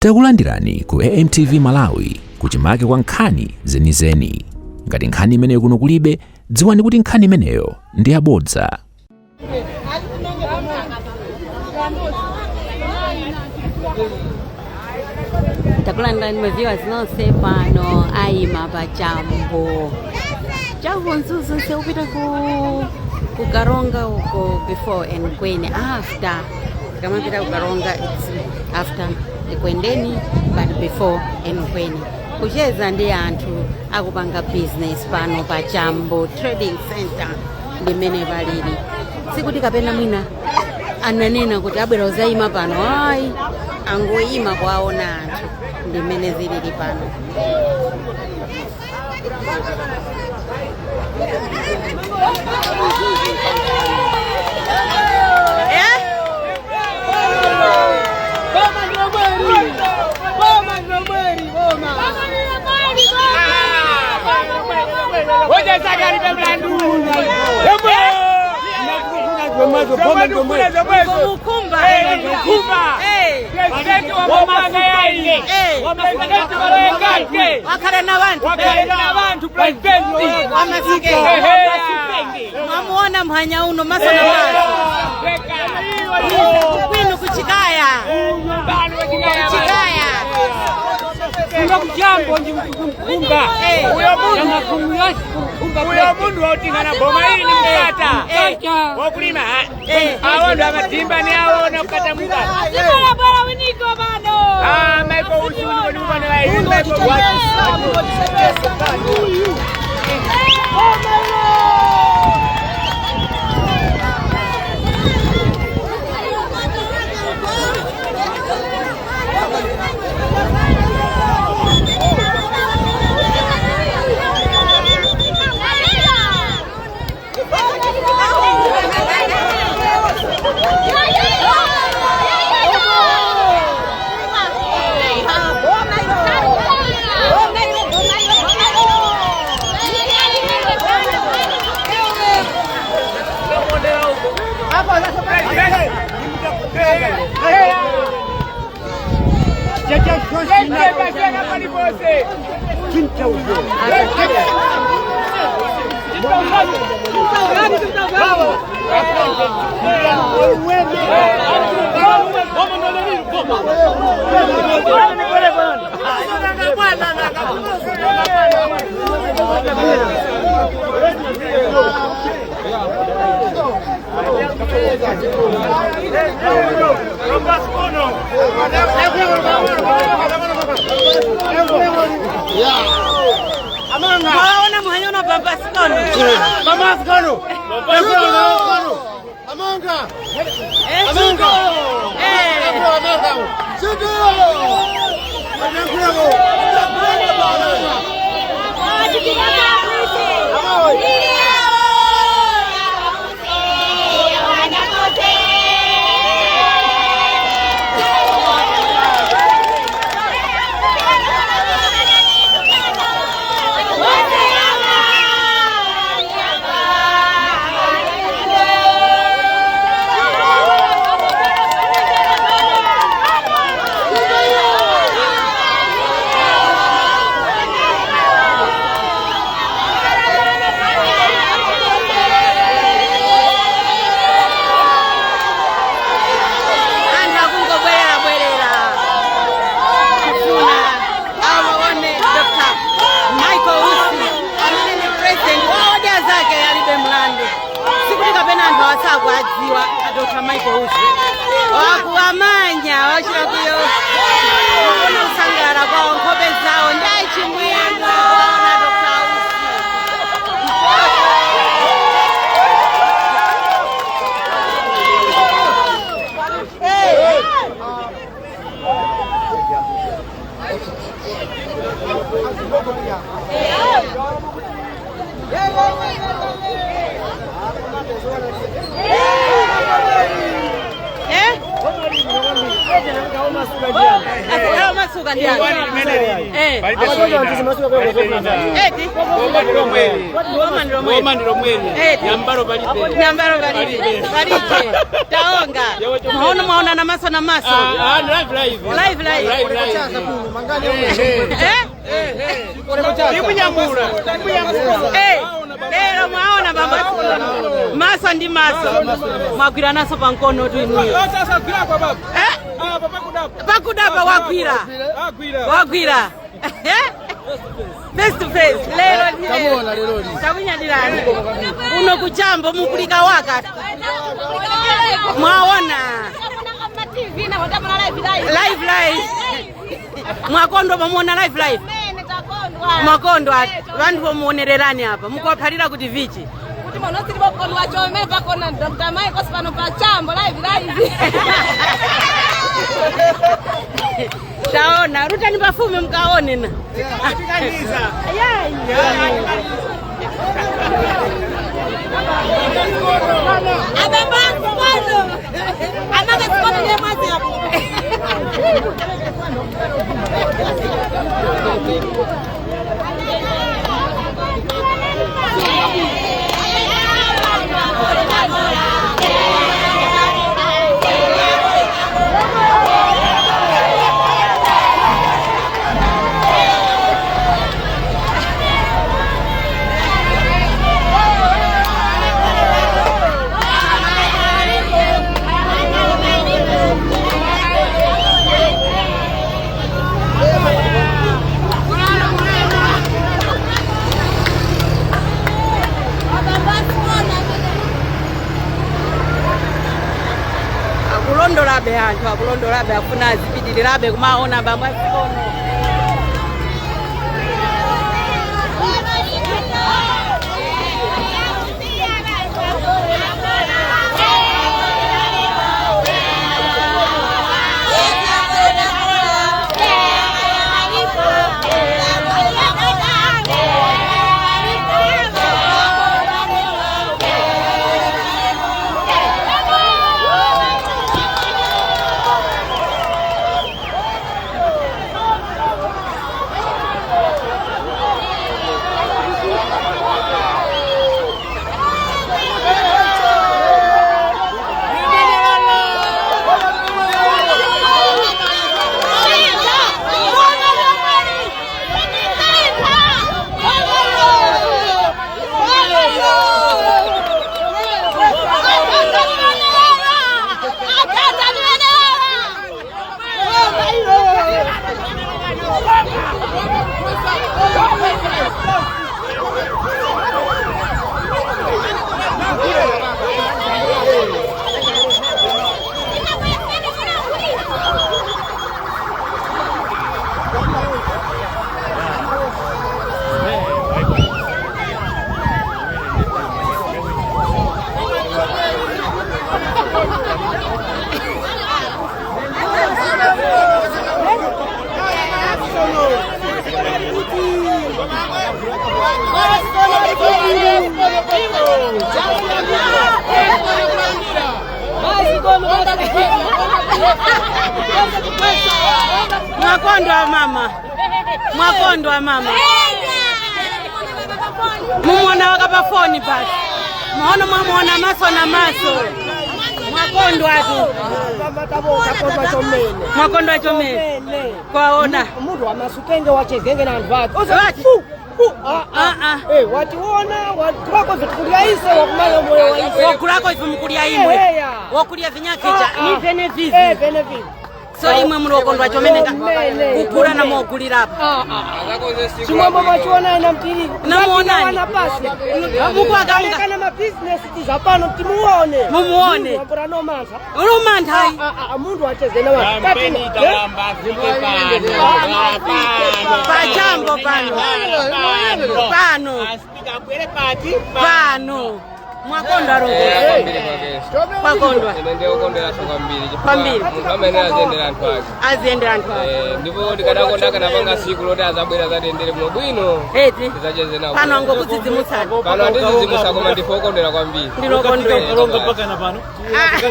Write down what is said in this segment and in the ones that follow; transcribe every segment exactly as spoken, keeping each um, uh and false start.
Takulandirani ku A M T V Malawi, kuchimake kwa nkhani zenizeni. Ngati nkhani imeneyo kuno kulibe, dziwani kuti nkhani imeneyo ndi yabodza. Takulandirani ma viewers nonse pano ayima pa chambo. Chambo nzuzu nse upita ku, ku Karonga uko before and kweni after. Kamapita ku Karonga, it's after Ekwendeni, but before Ekwendeni. Kucheza ndi anthu akupanga business pano pa Chambo Trading Center, ndi mmene palili. Sikuti kapena mwina ananena kuti abwera uzayima pano, ayi, angoyima kuwaona anthu, ndi mmene zilili pano. Mukumba. Presidenti wa Boma la Mayai. Eh. Presidenti wa Mayai. Wakhala na ŵanthu. Wakhala na ŵanthu, presidenti. Wa masipenge. Ehe. Mwamuona mphanya uno, maso na maso. Kwinu kuchikaya. Kuchikaya. Kuno kuchambo ndi kumkumba. Eh. Uyo munthu. Uyo munthu wautingana boma ili ni mkata. Eh. Wakulima, ha? Eh. Awo ndo amadimba ni awo na kukatamuka. Bora bora winiko pano. Ah, Michael Usi winiko ni mwana wa ine, Michael Usi. Mwaona muhanya uno pambasi kono. Pambasi kono. Amanga. Eh, Amanga. Eh. Amanga. Amanga. Anthu akungobwerera-bwerera kufuna awaone Doctor Michael Usi, amene ndi president wa odya zake alibe mlandu. Sikuti kapena anthu awa sakwadziwa a Doctor Michael Usi. Wakuwamanya, wachita kuyo. Kuona kusangalala kwawo, nkhope zawo, ndi achimwemwe, kuwaona Doctor Usi. Eh? Asa, Suka ndi. Boma ndi limeneli. Eh. Palibe. Eti? Boma ndi lomweli. Boma ndi lomweli. Boma ndi lomweli. Eti? Nyambalo palibe. Nyambalo palibe. Palibe. Palibe. Taonga. Mwaona, mwaona na maso na maso. Ah, ah, live, live. Live, live. Live, live. Eh? Timunyamula. Timunyamula. Eh, lero mwaona baba. Maso ndi maso. Mwagwiranaso pa nkono tu inuyo. Eh? Pakudapa wagwira. Wagwira. Face to face. Lero ndi lero. Tamuona lero ndi. Tamunyadirani. Uno kuchambo mukulika waka. Mwaona. Live, live. Mwakondwa pamuona live, live? Mwakondwa. Ŵanthu pomuonererani apa. Mukuwaphalira kuti vichi? Kuti muno tili pakondwa chomene pakona Doctor Michael pano pa chambo live, live. Taona, rutani pafupi mukaone na. Yayi. Ababa mkono. Amaka mkono ne mwazi apo. Akulondolabe anthu, akulondolabe, afuna azipitirabe kumaona bambo asikono. Mwakondwa mama. Mwakondwa mama. Mumuona waka pa foni basi. Mwaona, mwamuona maso na maso. Mwakondwa tu. Takondwa chomene. Mwakondwa chomene. Kwaona. Munthu wamasukenge wachezenge na anthu ake. Ose fu, fu, ah, ah. Ah, ah. Eh, wationa, wakulako vitu kulya ise, wakumanya moyo wa ise. Wakulako ife mukulya imwe. Eh, eya. Wakulya vinyakhe cha, ah, ah, ni benefit. Eh, benefit. So imwe muli okondwa chomene ka? Chomene. Kugula na mogulirapo. Ah, ah. Chimwemwe mwachiona ena mtiri. Namuonani. Pasi. Mukwaka. Kana ma business tiza pano timuone. Mumuone. Munthu wambura no mantha. Ulo mantha. Ah, ah, ah, munthu wacheze na wanthu. Kampeni italamba afike pano. Pano. Pachambo pano. Pano. Pano. Aspika abwere pati? Pano. Mwakondwa, eh, roko. Kwambiri kwake. Kwakondwa. Ine ndikukondweranso kwambiri chifukwa, kwambiri, munthu amene aziyendera anthu ake. Aziyendera anthu ake. Eh, ndipo ndikadakonda akanapanga siku loti azabwera azatiyendere bwino. Eti. Tizacheze nawo. Pano angokudzidzimutsani. Pano andidzidzimutsa koma ndife okondwera kwambiri. Ndinokondwera. Ukaronga mpaka na pano. Ah.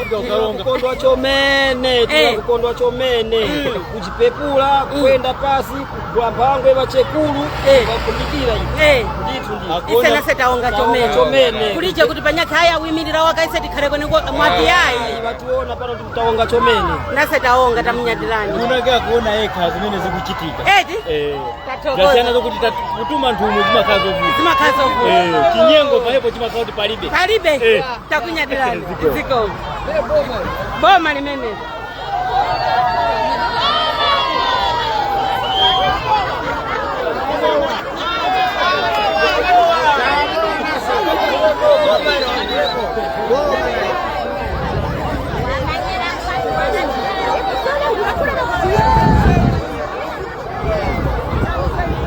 Kukondwa chomene, eh, kukondwa chomene. Mm. Kujipepula, mm, kwenda pasi, kugula mphangwe ŵachekuru, eh, ŵakumbikira ife. Eh. Ndithu, ndithu. Ise nase tawonga chomene. Chomene. Kulije kuti panyakhe aya wimirira waka ise tikhare kweneko mwa viyayi. Ayi, ŵationa pano kuti tawonga chomene. Nase tawonga, tamunyadirani. Munake akuona yekha zimene zikuchitika. Eti? Eh. Tathokoza. Zasiyana zokuti tat-, kutuma nthumwi zimakhala zovuta. Zimakhala zovuta. Eh, chinyengo pamenepo chimakhala kuti palibe. Palibe. Eh. Takunyadirani. Zikomo. Zikomo. Boma limene.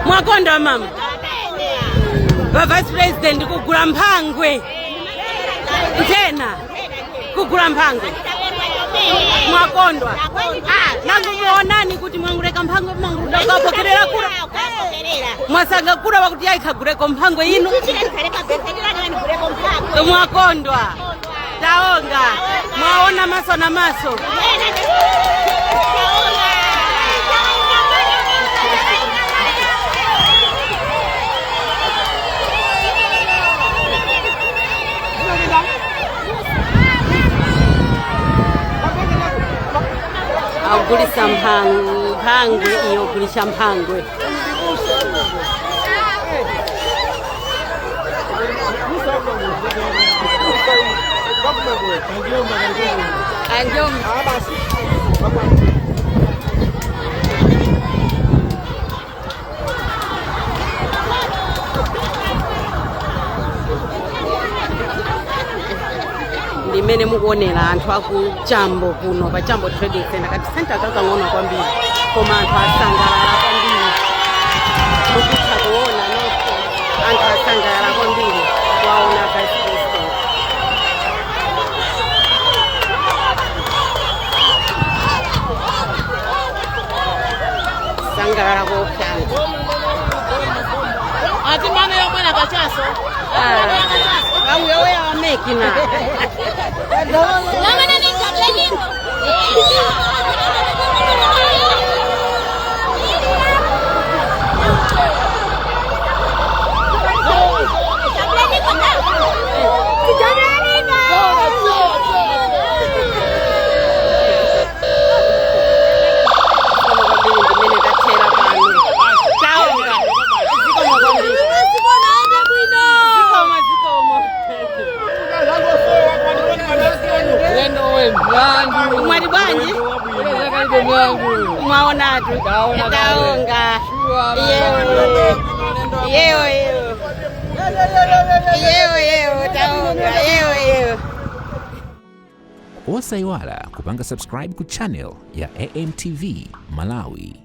Mwakondwa mama. Va Vice President kugula mphangwe. Nthena. Kugula mphangwe. Mwakondwa. Ah, nangu muonani kuti mwangureka mphangwe, mwangureka kupokerera kura. Mwasanga kura wakuti yayi kagureko mphangwe inu. Mwakondwa. Taonga. Mwaona maso na maso. Agulisa mphang-, mphangwe iyo, gulisha mphangwe. Anjomba. Ndimene mukuonera anthu aku Chambo kuno pa Chambo Trading Center, kati center kakang'ono kwambiri, koma anthu asangalala kwambiri. Mukutha kuona nokho, anthu asangalala kwambiri kuwaona Vice President. Sangalala kokha. Ati mano yomwe na kachaso. Ah. Au yowe ya wameki na. Mama nani kapelingo. Zikomo kwambiri, ndimene tathera pano. Taonga. Zikomo kwambiri. Zikomo, zikomo. Ulendo wenu. Mwali bwanji? Ulendo wenu. Mwaonatu. Taonga. Taonga. Sure. Yewe. Yewe, yewe. Yewe, yewe. Taonga. Yewe, yewe. Osayiwala kupanga subscribe ku channel ya A M T V Malawi.